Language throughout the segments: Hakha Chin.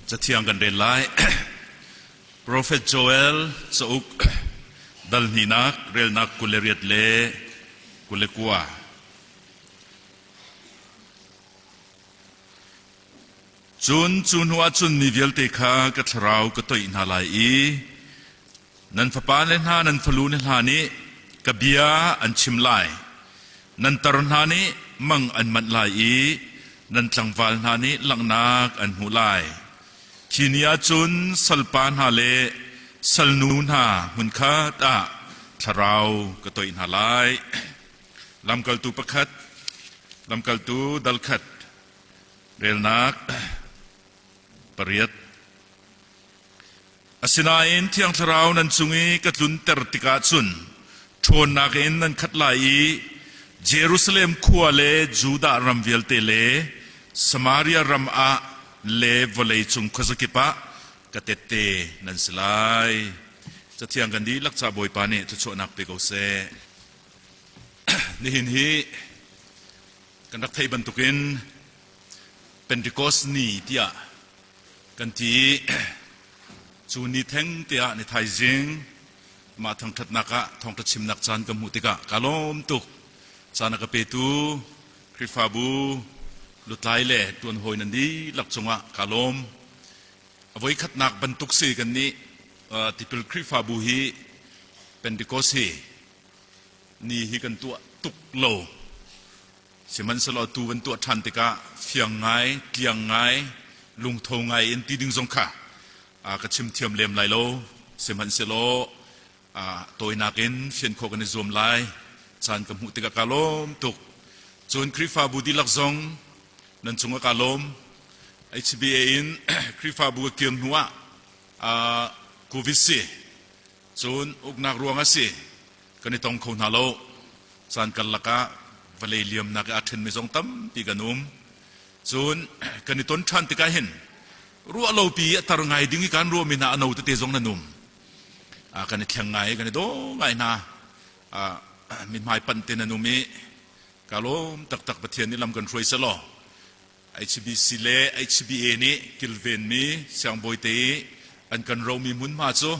Cathiang kan rel lai. Profet Joel cauk dal hnihnak relnak 28 le 29. Cun cu hnu ah cun mi vialte kha ka thlarau ka toih hna lai i Nan fapale hna nan falule hna nih ka bia an chim lai. Nan tar hna nih mang an manh lai i nan tlangval hna nih langhnak an hmuh lai. Khi ni ah cun salpa hna le salnu hna hmunkhat ah thlarau ka toih hna lai. Lamkaltu pakhat, lamkaltu dal khat, relnak pariat. Asinain Thiang Thlarau nan cung i ka tlunter tikah cun ṭhawnnak in nan khat lai i Jerusalem khua le Judah ram vialte le Samaria ram ah le vawlei cung khuazakip ah ka tette nan si lai. Cathiang kan dihlak ca Bawipa nih thluachuahnak pe ko seh. Nihin hi kan rak theih bantukin Pentecost ni tiah kan ti i cu ni theng te ah ni thaizing mah thangṭhatnak ah thawngṭha chimnak caan ka hmuh tikah ka lawm tuk. Caan a ka petu Khrihfabu lutlai le ṭuan hawi nan dihlak cungah ka lawm. A voikhatnak bantuk si kan nih tipil Khrihfabu hi Pentecost hi ni hi kan tuah tuk lo. Sihmanhsehlaw tu van tuah ṭhan tikah fiang ngai, tliang ngai, lungtho ngai in ti ding zong kha ka chim thiam lem lai lo. Sihmanhsehlaw tawinak in fian khawh kan i zuam lai. Caan ka hmuh tikah kaa lawm tuk. Cun Khrihfabu dihlak zong nan cungah kaa lawm. HBA in Khrihfabu ka kir hnu ah COVID si, cun uknak ruang a si, kan i tong kho hna lo. Caan karlak ah vawlei liamnak i aa ṭhenmi zong tampi kan um. Cun kan i ton ṭhan tikah hin ruah lopi a tar ngai ding i kan ruahmi hna a no tete zong nan um. Kan i thleng ngai, kan i daw ngai hna. Mithmai panh te nan um i ka lawm taktak Pathian nih lam kan hruai selaw HBC le HBA nih kilvenmi siangbawi te i an kan romi hmunhma cu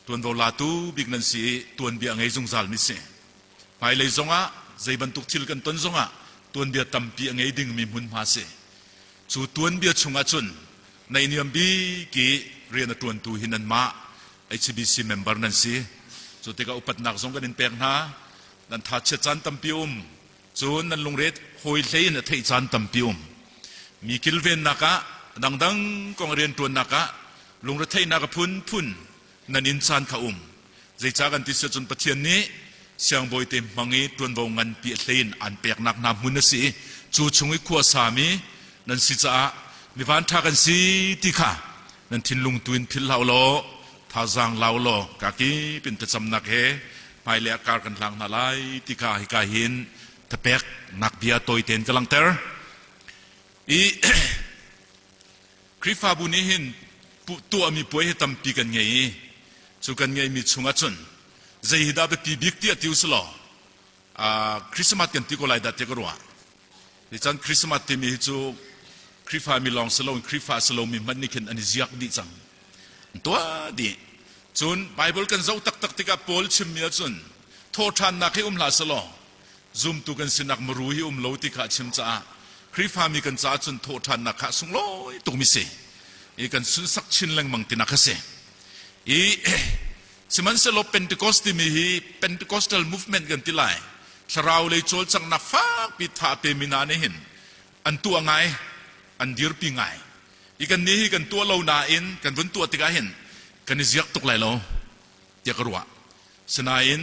tuanvo latu bik nan si i tuanbia a ngei zungzal mi si. Hmailei zongah zei bantuk thil kan ton zongah tuanbia tampi a ngei dingmi hmunhma si. Cu tuanbia chungah cun naihniam bik i rian a ṭuantu hi nanmah HBC member nan si. Cu tikah upatnak zong kan in pek hna. Nan thachiat caan tampi um. Cun nan lungret hawi hlei in a theih caan tampi um. Mi kilvennak ah dangdang kong rianṭuannak ah lungretheihnak a phunphun nan inn caan kha um. Zeicah kan ti si cun Pathian nih siangbawi te hmang i ṭuanvo nganpi a hlei in an peknak hna hmun a si i cu chung i khua sami nan si caah mi vanṭha kan si ti kha nan thinlung tu in philh hlah u law thazaang lau law kakip in thlacamnak he hmailei ah kar kan hlang hna lai ti kha hika hin thapek nak bia tawi tein ka langhter. I Khrihfabu nih hin tuahmi puai hi tampi kan ngei i cu kan ngeihmi chungah cun zei hi dah biapi bik tiah ti usilaw Christmas kan ti ko lai dah tiah ka ruah. Chan Christmas timi hi cu Khrihfa mi lawng si loin Khrihfa si lomi hmanh nih khin an i ziak dih cang. An tuah dih. Cun Bible kan zoh taktak tikah Paul chimmi ahcun thawhṭhannak hi um hlah selaw zumtu kan sinak muru hi um lo ti kha a chim caah Khrihfami kan caah cun thawhṭhannak kha a sunglawi tukmi si i kan sunsak chin lengmang tinak a si. I sihmanhsehlaw Pentecost timi hi Pentecostal movement kan ti lai. Thlarau lei cawlcanghnak fakpi tha a pemi hna nih hin an tuah ngai, an dirpi ngai. I kan nih hi kan tuah lo nain kan vun tuah tikah hin kan i ziak tuk lai lo tiah ka ruah. Sinain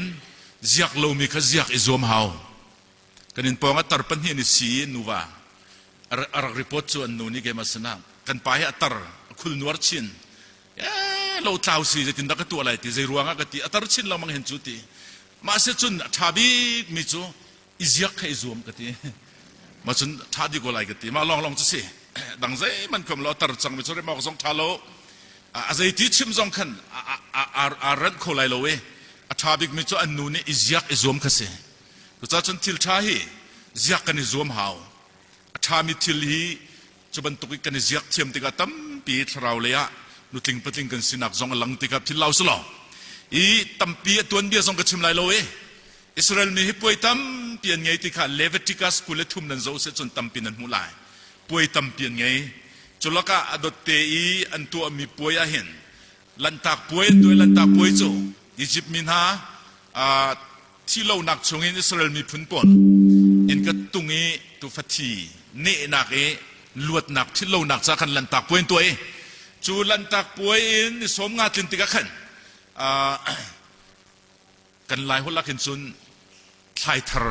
ziak lomi kha ziak i zuam hau. Kan inn pawng ah tar pahnih an i si i nuva a rak report cu an nu nih keimah sinah kan pa hi a tar a khul nuar chin ee lo tlau si zeitin dah ka tuah lai ti zei ruangah ka ti a tar chin lengmang hen cu ti mah si cun a ṭha bik mi cu i ziak kha i zuam ka ti mah cun ṭha dih ko lai ka ti mah lawnglawng cu si dang zeihmanh khom lo tar cang mi cu rem awk zong ṭha lo a zeiti chim zong khan a ranh kho lai lo i a ṭha bik mi cu an nu nih i ziak i zuam kha si cucaah cun thil ṭha hi ziak kan i zuam hau a ṭhami thil hi cu bantuk i kan i ziak thiam tikah tampi. tampi thlarau lei ah nutling patling kan sinak zong a lang tikah phil lau selaw i tampi a tuanbia zong ka chim lai lo i Israel mi hi puai tampi an ngei ti kha Leviticus 23 nan zoh seh cun tampi nan hmuh lai. Puai tampi an ngei. Cu lakah a dot te i an tuahmi puai ah hin Lanhtak puai an tuah i Lanhtak puai cu Egypt mi hna thihlonak chungin Israel miphun pawl innka tung i tuufa thi nehnak i luatnak philhlonak ca khan Lanhtak puai an tuah i cu Lanhtak puai in ni sawm nga tlin tikah khan kan Lai holh ah khin cun thlaithar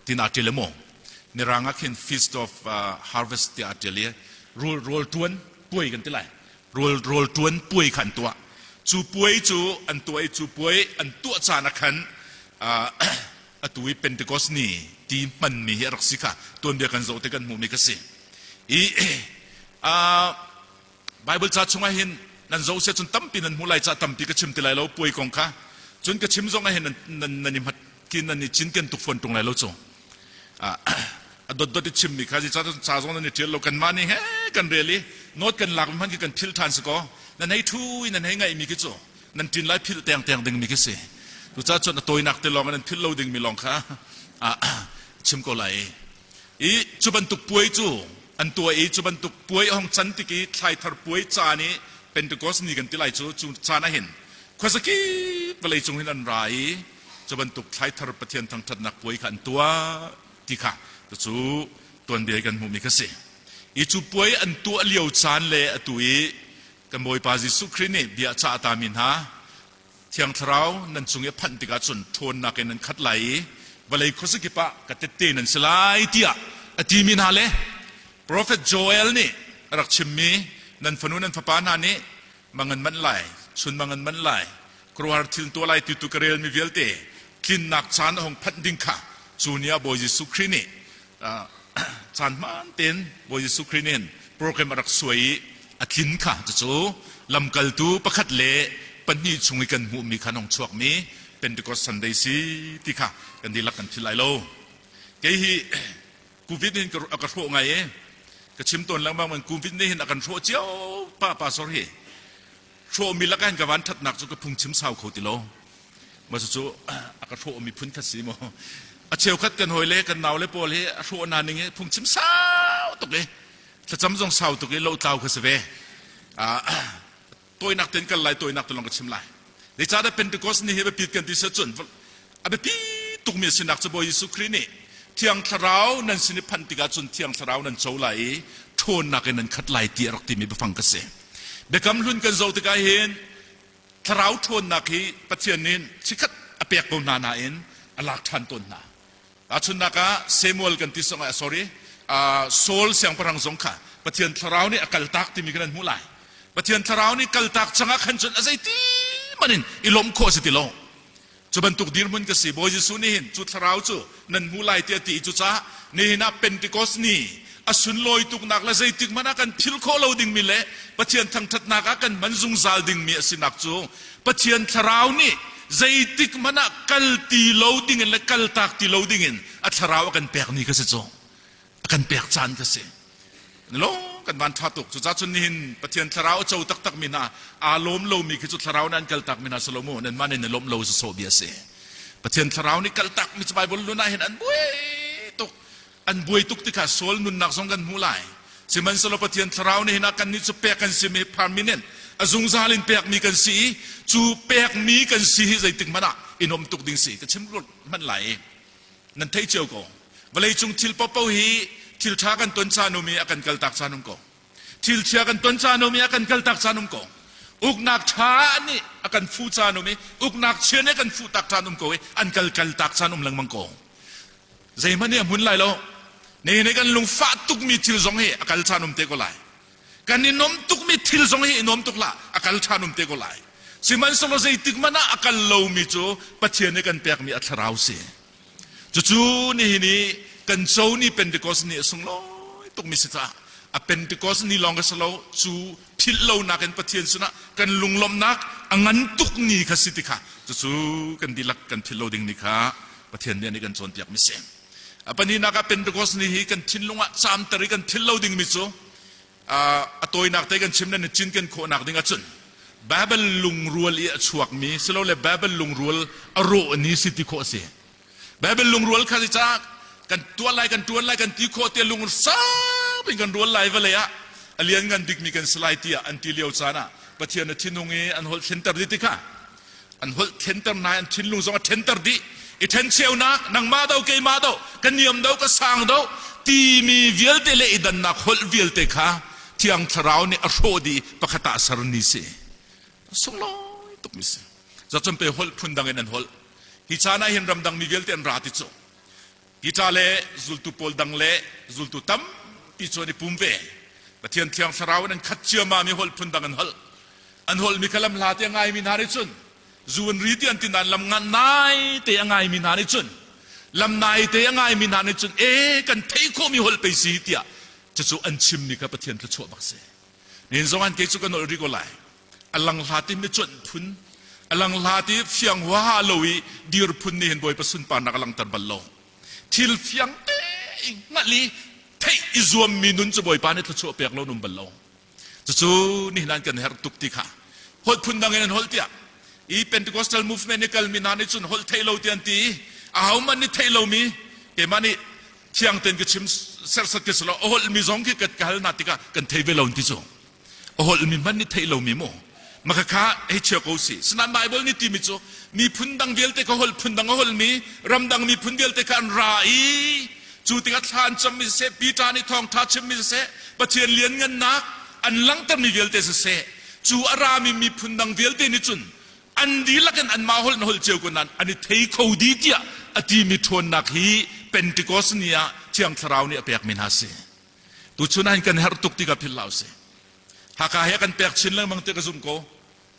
tin aa ṭial maw mirang ah khin feast of harvest tiah aa ṭial i rawl rawl ṭuan puai kan ti lai rawl rawl ṭuan puai kha an tuah cu puai cu an tuah i cu puai an tuah caan ah khan atu i Pentecost ni ti hmanmi hi a rak si kha tuanbia kan zoh te kan hmuhmi ka si i Bible ca chungah hin nan zoh sia cun tampi nan hmuh lai ca tampi ka chim ti lai lo puai kong kha cun ka chim zong ah hin nan nan i hmat kin nan i cinken tuk fawn ṭung lai lo cu a dotdot i chimmi kha ca ca zong nan i ṭial lo kanmah nih he kan rel i note kan lak hmanh khi kan philh ṭhan si kaw nan hei ṭhu i nan hei ngaihmi khi cu nan ṭin lai philh tengteng dingmi khi si cucaah cun a tawinak te lawng nan philh lo dingmi lawng kha chim ko lai I cu bantuk puai cu an tuah i cu bantuk puai a hung can tik i thlaithar puai caan i Pentecost ni kan ti lai cu cu caan ah hin khuazakip vawlei cung hin an ra i cu bantuk thlaithar Pathian thangṭhatnak puai kha an tuah ti kha cucu tuanbia i kan hmuhmi kha si. I cu puai an tuah lio caan le atu i kan Bawipa Jesuh Khrih nih bia a cah tami hna Thiang Thlarau nan cung i a phanh tikah cun ṭhawnnak in nan khat lai i vawlei khuazakip ah ka tette nan si lai tiah a timi hna le Profet Joel nih a rak chimmi nan fanu nan fapa hna nih mang an manh lai, chun mang an manh lai, khuaruahhar thil tuah lai ti tu ka relmi vialte tlinnak caan a hung phanh ding kha cu ni ah Bawi Jesuh Khrih nih caan hmaan tein Bawi Jesuh Khrih nih program a rak suai i a tlin kha cucu lamkaltu pakhat le pahnih chung i kan hmuhmi kha nong chuakmi Pentecost Sunday si ti kha kan dihlak kan philh lai lo. Kei hi COVID hin a ka hrawh ngai i ka chim tawn lengmang man COVID nih hin a kan hrawh cio pa pastor hi hrawhmi lakah hin ka van ṭhatnak cu ka phungchim sau kho ti lo. Mah cucu a ka hrawhmi phun khat si maw. A cheukhat kan hawi le kan nau le pawl hi a hrawh hna ning hi phungchim sau tuk i thlacam zong sau tuk i lotlau kha si ve. Tawinak ten kal lai tawinak te lawng ka chim lai. Zeicahdah Pentecost ni hi biapit kan ti cun a biapi tukmi a sinak cu Bawi Jesuh Khrih nih Thiang Thlarau nan sin i phanh tikah cun Thiang Thlarau nan co lai i ṭhawnnak in nan khat lai ti a rak timi biafang ka si. Biakam hlun kan zoh tikah hin Thlarau ṭhawnnak hi Pathian nih chikkhat a pek ko hna nain a lak ṭhan tawn hna. Tahchunhnak ah Samuel kan ti song ah sorry uh, Saul siangpahrang zong kha Pathian thlarau nih a kaltak timi kan hmuh lai. Pathian thlarau nih kaltak cangah khan cun a zeiti man in i lawmh khawh a si ti lo. Cu bantuk dirhmun ka si. Bawi Jesuh nih hin cu thlarau cu nan hmu lai tiah a ti i cucaah nihin ah Pentecost ni a sunlawi tuknak le zeitik hmanh ah kan philh khawh lo dingmi le Pathian thangṭhatnak ah kan hman zungzal dingmi a sinak cu Pathian thlarau nih zeitik hmanh ah kal ti lo dingin le kaltak ti lo dingin a thlarau a kan pek ni kha si cu a kan pek caan kha si. Lo kan van ṭha tuk. Cucaah cun nihin Pathian thlarau a co taktak mi hna aa lawm lomi khi cu thlarau nih an kaltak mi hna si lo mu nanmah nih na lawmh lo sawsawh bia a si. Pathian thlarau nih kaltak mi cu Bible nun ah hin an buai tuk. An buai tuk tikah Saul nunnak zong kan hmuh lai. Sihmanhsehlaw Pathian thlarau nih hin ah kannih cu pek kan si mi permanent a zungzal in pekmi kan si i cu pekmi kan si hi zeitik hmanh ah i nuam tuk ding si ka chim hmanh lai i Nan theih cio ko. Vawleicung thil paohpaoh hi thil ṭha kan ton caan um i a kan kaltak caan um ko. Thil chia kan ton caan um i a kan kaltak caan um ko. Uknak ṭha nih a kan fuh caan um i uknak chia nih a kan fuh tak caan um ko i an kal kaltak caan um lengmang ko. Zeihmanh nih a hmun lai lo. Nihin i kan lungfah tukmi thil zong hi a kal caan um te ko lai. Kan i nuam tukmi thil zong hi i nuam tuk hlah, a kal ṭhan um te ko lai. Sihmanhsehlaw zeitik hmanh ah a kal lomi cu Pathian nih kan pekmi a thlarau si. Cucu nihin i kan co ni Pentecost ni a sunglawi tukmi si caah a Pentecost ni lawng ka si lo cu philh lonak in Pathian sinah kan lunglawmhnak a ngan tuk ni kha si ti kha cucu kan dihlak kan philh lo ding ni kha Pathian nih an kan cawnpiak mi si. A pahnihnak ah Pentecost ni hi kan thinlung ah caamter i kan philh lo dingmi cu. A tawinak te kan chim nan cinken khawhnak ding ahcun Bible lungrual i a chuakmi silole Bible lungrual a rawh ni si ti khawh a si. Bible lungrual kha caah kan tuah lai kan tuan lai kan ti khawh te lung sang in kan rual lai vawlei ah a lian ngan bikmi kan si lai tiah an ti lio caan ah Pathian a thinung i an holh thlenter dih tikha an holh thlenter hna an thinlung zong a thenter dih i ṭhencheunak nangmah do keimah do ka niam do ka sang do timi vialte le i dannak holh vialte kha Thiang Thlarau nih a hrawh dih pakhat ah ser ni si sunglawi tuk mi si zacun pe holh phun dang in an holh hi caan ah hin ramdang mi vialte an ra ti cu Peter le zultu pawl dang le zultu tampi cu an i pum ve Pathian Thiang Thlarau in an khat ciammam i holh phun dang an holh an holh mi kha lam hla te a ngaimi hna nih cun zu an ri ti an ti nain lam ngan nai te a ngaimi hna nih cun lam nai te a ngaimi hna nih cun e kan theih khawhmi holh pei si tiah cucu an chimmi kha Pathian thluachuah bak si nin zong an kei cu kan holh ri ko lai a lang hla ti mi cuanh phun a lang hla ti fiang huaha lo i dir phun nih hin Bawipa sunparnak a langter bal lo thil fiang te hngalh i theih i zuammi nun cu Bawipa nih thluachuah pek lo num bal lo cucu nihin an kan herh tuk ti kha holh phun dang in an holh tiah i Pentecostal movement i kalmi hna nih cun holh theih lo ti an ti i ahohmanh nih theih lomi keimah nih thiang tein ka chim serhsat ka si lo a holhmi zong khi ka hal hna tikah kan thei ve lo ti cu a holhmi hmanh nih theih lomi mu maka kha hei chia ko si sinain Bible nih timi cu miphun dang vialte kha holh phun dang a holhmi ramdang miphun vialte kha an ra i cu tikah thla an cammi siseh Peter nih thawngṭha chimmi siseh Pathian lianngannak an langhtermi vialte siseh cu a rami miphun dang vialte nih cun an dihlak in anmah holh na holh cio ko nain an i thei kho dih tiah a timi ṭhawnnak hi Pentecost ni ah Thiang Thlarau nih a pekmi hna si. Tuchun ah hin kan herh tuk ti ka philh hlah usih. Haka he kan pek chin lengmang ti ka zumh ko.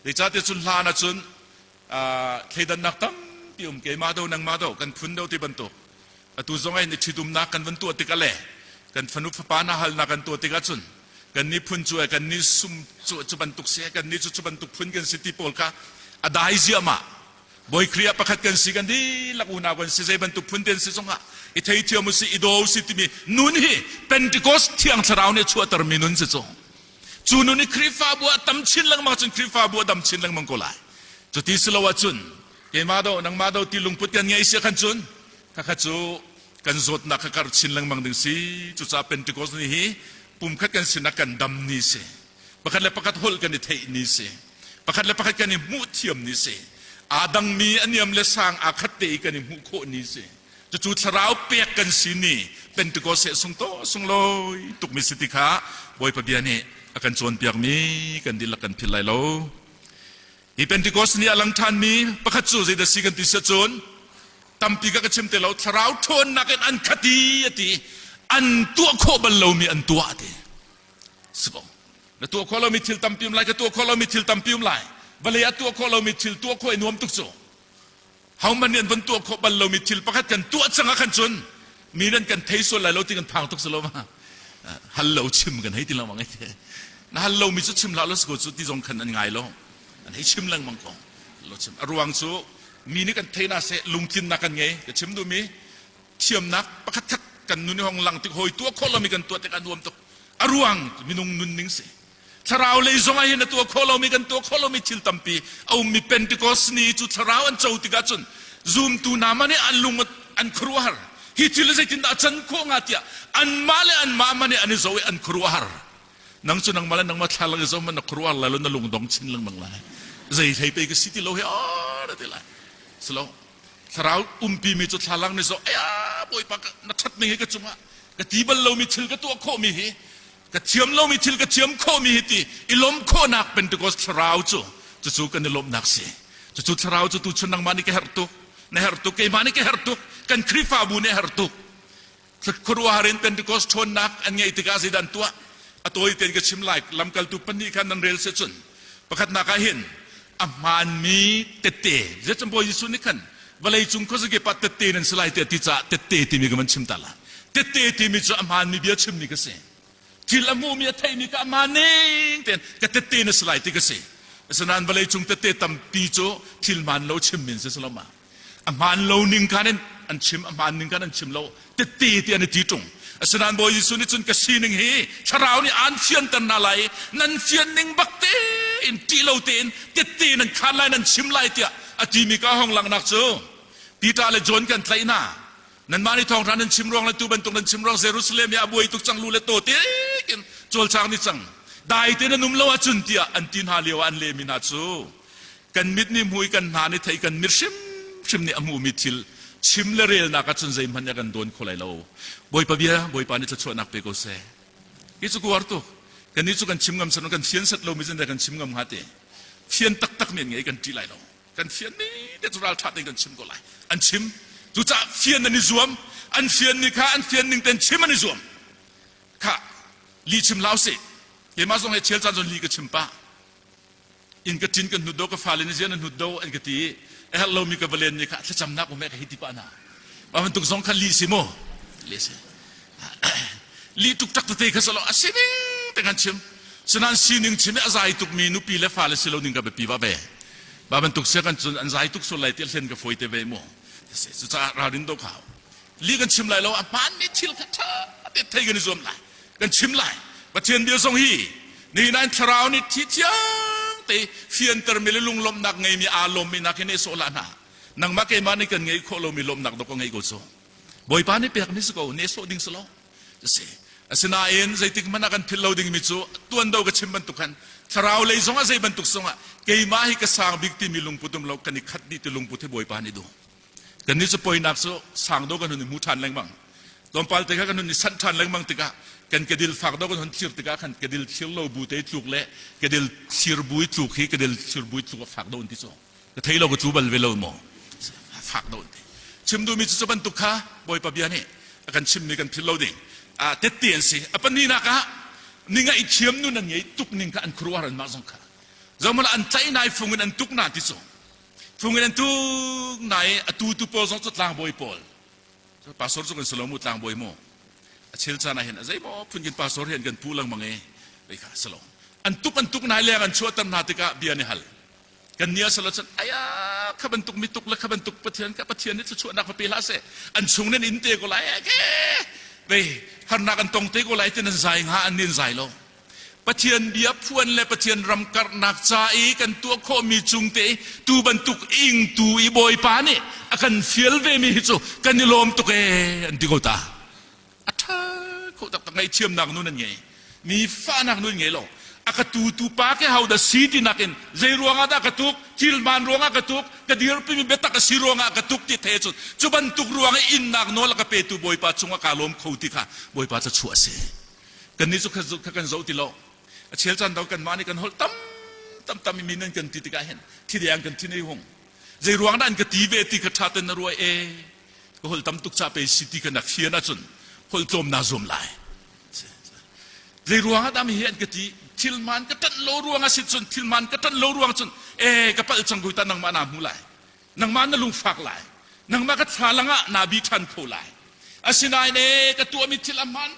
Zeicahtiah cun hlan ahcun thleidannak tampi um keimah do nangmah do kan phun do ti bantuk atu zong ah hin i ṭhitumnak kan van tuah tikah le kan fanu fapa hna halnak kan tuah tikah cun kan nih phun cu kan nih sum cu cu bantuk si kan nih cu cu bantuk phun kan si ti pawl kha a dai ziahmah Bawi Khrih ah pakhat kan si kan dihlak unau kan si zei bantuk phun ten si zongah i theithiam usih i daw usih timi nun hi Pentecost thiang thlarau nih a chuahtermi nun si cu cu nun i Khrihfabu ah tam chin lengmang cun Khrihfabu a dam chin lengmang ko lai cuti si lo ahcun keimah do nangmah do ti lungput kan ngei si khan cun khakha cu kan zawtnak kha karh chin lengmang ding si cucaah Pentecost ni hi pumkhat kan sinak kan dam ni si pakhat le pakhat holh kan i theih ni si pakhat le pakhat kan i hmuh thiam ni si aa dangmi a niam le sang aa khat te i kan i hmuh khawh ni si cucu thlarau pek kan si ni Pentecost he sung to sunglawi tukmi si ti kha Bawipa bia nih a kan cawnpiakmi kan dihlak kan philh lai lo hi Pentecost ni a lang ṭhanmi pakhat cu zeidah si kan ti si cun tampi ka ka chim te lo thlarau ṭhawnnak in an khat i a ti an tuah khawh bal lomi an tuah a ti si ko na tuah khawh lomi thil tampi um lai ka tuah khawh lomi thil tampi um lai vawlei ah tuah khawh lomi thil tuah khawh i nuam tuk cu hohmanh nih an van tuah khawh bal lomi thil pakhat kan tuah cang ah khan cun mi nan kan thei sual lai lo ti kan phang tuk si lo ma hal lo chim kan hei ti lengmang ai te na hal lomi cu chim hlah lo si ko cu ti zong khan an ngai lo an hei chim lengmang ko lo chim a ruang cu mi nih kan thei na seh lungtlinnak kan ngei ka chim duhmi thiamnak pakhat khat kan nun i hong lang tik hawi tuah khawh lomi kan tuah tik a nuam tuk a ruang minung nunning si thlarau lei zong ah hin a tuah khawh lomi kan tuah khawh lomi thil tampi a ummi Pentecost ni cu thlarau an co tikah cun zumtu hna man nih an lung an khuaruahhar hi thil zeitindah a can khawh hnga tiah anmah le anmah man nih an i zoh i an khuaruahhar nang cu nangmah le nangmah thla lang i zoh man na khuaruahhar lai lo na lung dong chin lengmang lai zei hlei pe ka si ti lo hi a ti lai silo thlarau umpi mi cu thlalang nih zoh aya bawipa na ṭhat ning hi ka cungah ka ti bal lomi thil ka tuah khawhmi hi ka thiam lomi thil ka thiam khawhmi hi ti i lawm khawhnak Pentecost thlarau cu cucu kan i lawmhnak si cucu thlarau cu tuchun nangmah nih ka herh tuk na herh tuk keimah nih ka herh tuk kan Khrihfabu nih a herh tuk Khuaruahhar in Pentecost ṭhawnnak an ngeih tikah zeidah an tuah? A tawi tein ka chim lai. Lamkaltu pahnih kha nan rel seh cun pakhatnak ah hin a hmaanmi tette zeicahtiah Bawi Jesuh nih khan vawlei cung khuazakip ah tette nan si lai tiah ti caah tette timi ka van chim ta lai. Tette timi cu a hmaanmi bia chimmi ka si. Thil a hmuhmi a theihmi ka a hmaan ning tein ka tette na si lai ti ka si. Asinain vawlei cung tette tampi cu thil hmaan lo chimmi an si si lo ma? A hmaan lo ning khan in an chim a hmaan ning khan an chim lo tette ti an i ti ṭung. Asinain Bawi Jesuh nih cun ka sining hi thlarau nih aan fianter hna lai i nan fian ning bak tein ṭih lo tein tette nan khaan lai nan chim lai tiah a timi ka hong langhnak cu Peter le John kan tlaih hna. Nanmah nih thawngṭha nan chim ruang le tu bantuk nan chim ruang Jerusalem i a buai tuk cang lu le taw tekin cawlcang ni cang. Dai te nan um lo ahcun tiah an ti hna lio ah an lehmi hna cu kan mit nih hmu i kan hna nih thei kan mit hrimhrim nih a hmuhmi thil chim le relnak ahcun zeihmanh nih a kan dawn kho lai lo. Bawipa bia Bawipa nih thluachuahnak pe ko seh. Hi cu kuar tuk. Kannih cu kan chim ngam san kan fian set lomi cun kan chim ngam hnga te. Fian taktak men ngei kan ṭih lai lo. Kan fian mi te cu ralṭha tein kan chim ko lai. An chim. Cucaah fian an i zuam. An fian ni kha an fian ning ten chim an i zuam. Kha li chim lau sih. Keimah zong he chel caan zon li ka chim pah. Inn ka ṭin kan hnut do ka fale nih zian an hnut do an ka ti i a herh lomi ka va len ni kha thlacamnak um he ka hei ti pah hna. Mah bantuk zong kha lih si mu. Lih si. Lih tuk tak tete kha salo a sining te kan chim. Sinan sining chim i a zai tukmi nupi le fale si lo ning ka biapi va ve. Ba bantuk sia kan cun an zai tuk sual lai ti hlen ka fawi te ve mu. Cucaah ralrin do khau. Lih kan chim lai lo a hmaanmi thil kha ṭha te thei kan i zuam lai. Kan chim lai. Pathian bia zong hi nihin ah thlarau nih thi thiang te fiantermi le lunglawmhnak ngeimi aa lawmmi nak hi nehsawh hlah hna. Nangmah keimah nih kan ngeih khawh lomi lawmhnak dok ka ngei ko cu. Bawipa nih pek ni si ko, nehsawh ding si lo. Si. Asinain zeitik hmanh ah kan philh lo dingmi cu tuan do ka chim bantuk khan thlarau lei zongah zei bantuk zongah keimah hi ka sang bik timi lungput um lo kan i khat dih ti lungput hi Bawipa nih duh. Kannih cu poinak cu sang do kan hun i hmu ṭhan lengmang. Tlawmpal te kha kan hun i sanh ṭhan lengmang tikah kan kedil fak do kan hun thlir tikah khan kedil thlir lo bu te i tluk le kedil thlir bu i tluk hi kedil thlir bu i tluk a fak do an ti cu. Ka thei lo ka tlu bal ve lo maw? Fak do an ti. Chim duhmi cu cu bantuk kha Bawipa bia nih a kan chimmi kan philh lo ding. Ah tette an si. A pahnihnak ah ni ngaihthiam nun an ngei tuk ning kha an khuaruahhar anmah zong kha. Zohmanh an tlaih nai fung in an tuk na ti cu. Fung in an tuk na i a tutu pawl zong cu tlangbawi pawl. Pastor cu kan si lo mu tlangbawi mu. A chel caan ah hin a zeimaw phun kin pastor hi an kan pu lengmang i vei kha si lo. An tuk an tuk nai leng an chuahter hna tikah bia an i hal. Kan nia salo cun aya kha bantuk mi tuk le kha bantuk Pathian kha Pathian nih thluachuahnak va pe hlah seh. An chung nan in te ko lai ke. Vei harnak an tong te ko lai ti nan zai hnga an nin zai lo. Pathian bia phuan le Pathian ram karhnak ca i kan tuah khawhmi cung te tu bantuk ingtu i Bawipa nih a kan fial vemi hi cu kan i lawm tuk ee an ti ko ta. A ṭha kho taktak ngaihthiamnak nun an ngei. Mi fahnak nun ngei lo. A ka tutu pa ke ho dah si ti nakin zei ruangah dah ka tuk, thil hmaan ruangah ka tuk, ka dirpimi biatak a si ruangah ka tuk ti the cun cu bantuk ruang i innak nawl a ka petu Bawipa cungah kaa lawm kho ti kha Bawipa ca chuah a si. Kannih cu kha kan zoh ti lo. A chel caan do kanmah nih kan holh tam tam tam i mi nan kan ti tikah hin thideng kan thin ei hung. Zei ruang dah an ka ti ve ti kha ṭha ten na ruai e. Ka holh tam tuk ca pe si ti kha na fian ahcun holh tlawm naa zuam lai. Zei ruang ah dah mi hi an ka ti thil man ka ṭanh lo ruang ah si cun thil man ka ṭanh lo ruang cun e ka palh cang ko ta nangmah naa hmu lai. Nangmah na lungfak lai. Nangmah ka thlalang ah naa bi ṭhan kho lai. Asinain ee ka tuahmi thil a hmaan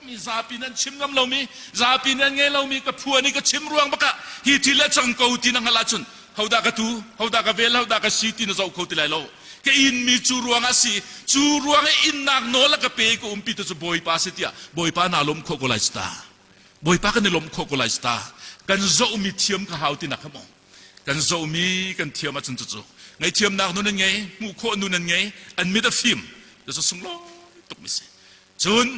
mi zapi nan chim ngam lomi zapi nan ngei lomi ka phuan i ka chim ruang bakah hi thil a cang ko ti na hngalh ahcun hodah ka tu hodah ka vel hodah ka si ti na zoh kho ti lai lo ka inmi cu ruang ah si cu ruang i innak nawl a ka pe ka umpi tu cu Bawipa si tiah Bawipa naa lawm khawh ko lai ta Bawipa kan i lawm khawh ko lai ta kan zohmi thiam ka hau ti nak kha maw Kan zohmi kan thiam ahcun cucu ngaihthiamnak nun an ngei, hmuh khawh nun an ngei, an mit a fim. Cucu sunglawi tukmi si. Cun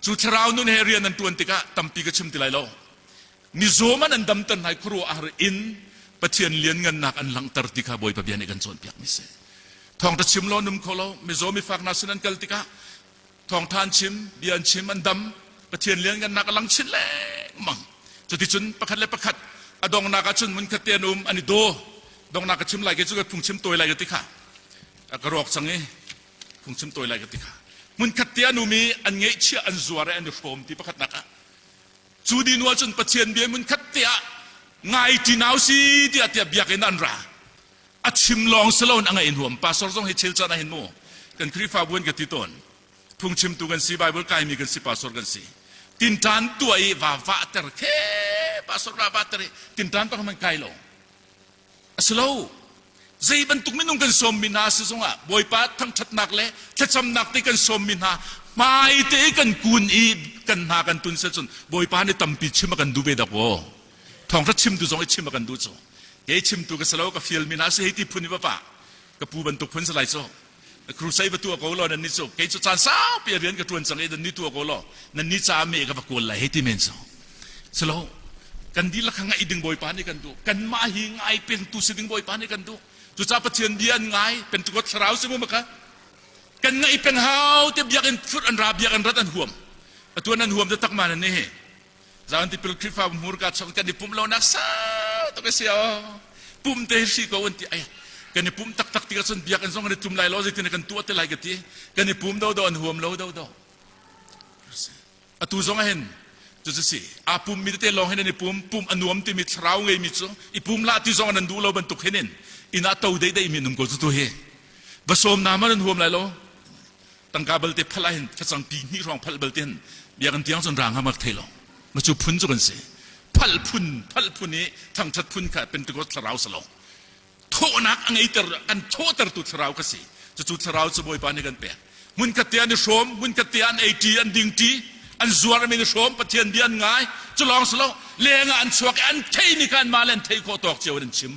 cu thlarau nun he rian an ṭuan tikah tampi ka chim ti lai lo. Mizaw man an damter hna i khuaruahhar in Pathian lianngannak an langhter ti kha Bawipa bia nih kan cawnpiakmi si. Thawngṭha chim law num kho lo, mizaw mifak hna sin an kal tikah Thawngṭha an chim, bia an chim, an dam. Pathian lianngannak a lang chin lengmang. Cuticun pakhat le pakhat a donghnak ahcun hmunkhat te an um, an i daw. Donghnak ka chim lai ke cu ka phungchim tawi lai ka ti kha. Ka rawk cang i phungchim tawi lai ka ti kha. Hmunkhat te an um i an ngeihchiah an zuar i an i hrawm ti pakhatnak ah. Cu dinu ahcun Pathian bia hmunkhat te ah ngai ṭi nau si tiah tiah biakinn an ra. A chim lawng si loin a ngaih nuam. Pastor zong hi chel caan ah hin mu kan Khrihfabu an ka ti tawn. Phungchimtu kan si, Bible kaimi kan si, pastor kan si. Tinṭan tuah i va vahter khe pastor va vahter i tinṭan pak man kai lo. A si lo. Zei bantuk minung kan sawmmi hna si zongah Bawipa thangṭhatnak le thlacamnak te kan sawmmi hna hmai te i kan kun i kan hna kan tun sel cun Bawipa nih tampi chim a kan duh ve dak waw. Thawngṭha chimtu zong i chim a kan duh cu. Kei chimtu ka si lo ka fialmi hna si hei ti phun i va pah. Ka pu bantuk phun si lai cu. Crusade va tuah ko law nan nih cu kei cu caan saupi rian ka ṭuan cang i nan nih tuah ko law nan nih caah me ka va kawl lai hei ti men cu. Silo kan dihlak kha ngaih ding Bawipa nih kan duh. Kanmah hi ngai pengtu si ding Bawipa nih kan duh. Cucaah Pathian bia an ngai Pentecost thlarau si mu maka kan ngaih peng hau te biakinn fut an ra biakinn rat an huam. Atuan an huam te tak ma nan ni hi. Zan tipil Khrihfa hmurka chung kan i pumh lonak sau tuk a si o. Pum te hi ko an ti ai. Kan i pum taktak tikah cun biakinn zong kan i tum lai lo zeitin kan tuah te lai ka ti. Kan i pum do do an huam lo do do. Atu zong ah hin cu cu si aa pum mi tete lawng hin an i pum pum a nuam timi thlarau ngeimi cu i pum la ti zong an duh lo bantuk hin in inn ah to dei dei mi nung ko cu tu hi va sawm na man an huam lai lo tangka balte phal ah hin facang pi hnih hrawng phal balte hin biakinn tiang cun rang hamak thei lo ma cu phun cu kan si phal phun phal phun i thangthat phun kha Pentecost thlarau sa lo thawhnak a ngeiter an thawhtertu thlarau ka si cucu thlarau cu Bawipa nih kan pek hmunkhat te an i hrawm hmunkhat te an ei ṭi an ding ṭi an zuar min i hrawm Pathian bia an ngai cu lawng si lo leng ah an chuak i an theimi kha anmah le an theih khawh tawk cio in an chim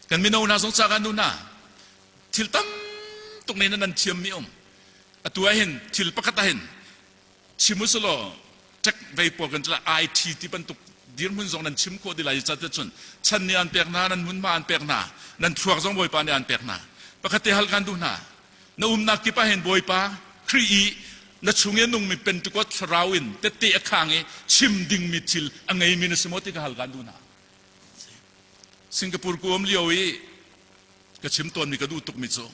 kan mino hna zong ca kan nu hna thil tam tuk ne nan thiammi um atu ah hin thil pakhat ah hin chim usulaw tech vei pawl kan cila IT ti bantuk dirhmun zong nan chim khawh ti lai ca te cun chan nih an pek hna nan hmunhma an pek hna nan thluak zong Bawipa nih an pek hna pakhat te hal kan duh hna na umnak kip ah hin Bawipa Khrih i na chung i nungmi Pentecost thlarau in tette a khang i chim dingmi thil a ngeimi na si maw ti ka hal kan duh hna Singapore ku um lio i ka chim tawnmi ka duh tukmi cu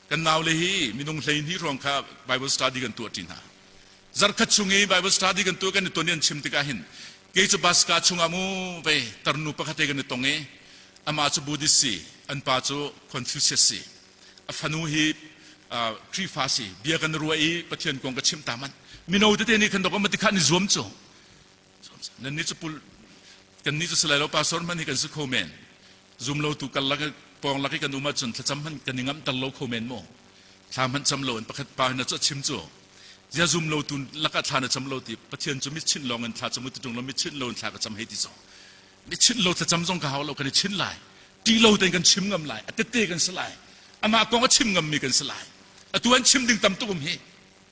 kan naule hi minung 12 hrawng kha Bible study kan tuah ṭi hna. Zarkhat chung i Bible study kan tuah kan i ton i an chim tikah hin kei cu baska chungah mu vei tarnu pakhat he kan i tong i amah cu Buddhist si an pa cu Confucius si a fanu hi Khrihfa si bia kan ruah i Pathian kong ka chimh ta man mino tete nih khan dok ama tikha an i zuam cu Nan nih cu pul kan nih cu si lai lo pastor hmanh hi kan si kho men. Zum lo tu kal lak pawng lak i kan um ahcun thlacam hmanh kan i ngamh ter lo kho men mu. Thla hmanh cam lo in pakhat pa hin a cu a chim cu. Zia zum lo tu lakah thla na cam lo ti Pathian cu mit chinh lawng in thla cam u ti ṭung lo mit chinh lo in thla ka cam hei ti zong. Mit chinh lo thlacam zong ka hau lo kan i chin lai. Ti lo tein kan chim ngam lai. A tette kan si lai. Amah kong a chim ngammi kan si lai. Atu an chim ding tam tuk um hi.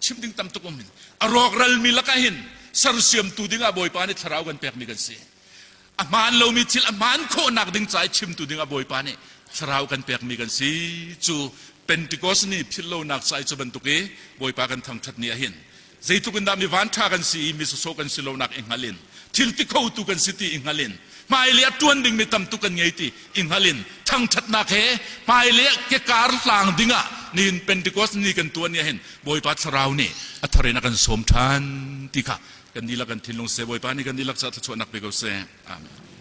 Chim ding tam tuk um hin a rawkralmi lakah hin sersiamtu dingah Bawipa nih thlarau kan pekmi kan si. A hmaan lomi thil a hmaan khawhnak ding ca i chimtu dingah Bawipa nih thlarau kan pekmi kan si. Cu Pentecost ni philhlonak ca i cu bantuk i Bawipa kan thangṭhat ni ahhin zeitluk in dah mi vanṭha kan si i mi sawsawh kan si lonak i hngal in thil ti khotu kan si ti i hngal in hmailei ah ṭuan dingmi tam tuk kan ngei ti i hngal in thangṭhatnak he hmailei ah kekar hlang dingah nihin Pentecost ni kan tuan ni ahhin Bawipa Thlarau nih a thar in a kan sawm ṭhan ti kha kan dihlak kan thinlung seh Bawipa nih kan dihlak caah thluachuahnak pe ko seh. Amen.